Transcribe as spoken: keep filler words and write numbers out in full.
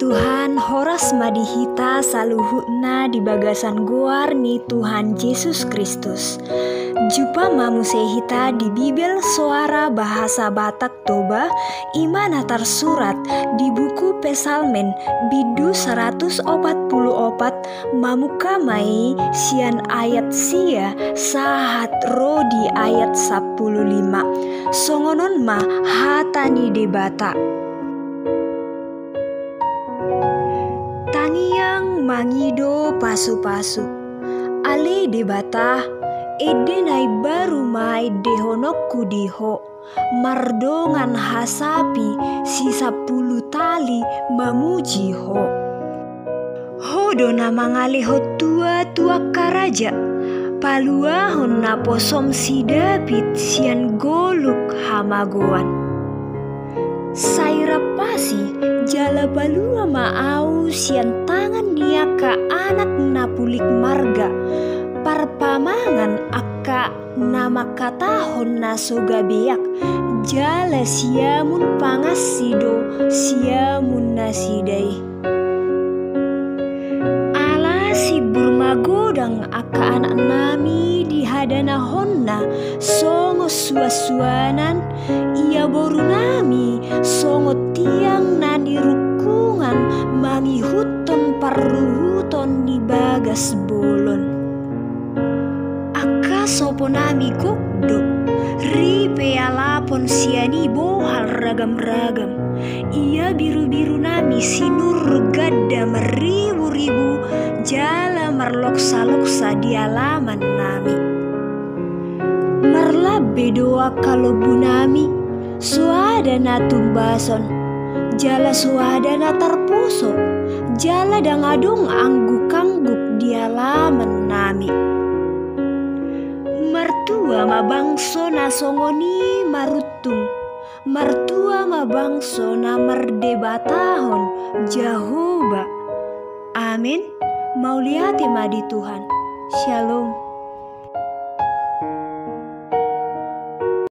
Tuhan, horas ma di hita saluhutna di bagasan goar ni Tuhan Jesus Kristus. Jumpa ma muse hita di Bibel Soara Bahasa Batak Toba, i ma na tarsurat di buku Psalmen, bindu saratus opat pulu opat, mamungka ma i sian ayat sia sahat ro di ayat sampulu lima. Songon on ma hata ni Debata. Tangiang mangido pasupasu. Ale Debata, ende na imbaru ma endehononku di Ho, mardongan hasapi sisampulu tali mamuji Ho. Ho do na mangalehon tua tu angka raja, paluahon naposom si Daud sian goluk hamagoan. Sai rampasi jala palua ma ahu sian tangan ni angka anak na pulik marga, parpamangan angka na mangkatahon na so gabeak, jala siamun pangansi do siamun nasida i. Ala simbur magodang angka anaknami dihadanahonna songon suansuanan, ia borunami songon tiang na nirungkungan mangihuthon parruhuton di bagas bolon. Angka soponami gok do, ripe alapon sian i bohal ragamragam. Ia birubirunami sinur ganda marriburibu, jala marloksaloksa di alamannami. Marlambe do angka lombunami, soada na tumbason, jala soada na tarposo, jala ndang adong anggukangguk di alamannami. Martua ma bangso na songon i maruntung, martua ma bangso na mardebatahon Jahowa. Amen. Mauliate ma di Tuhan. Syalom.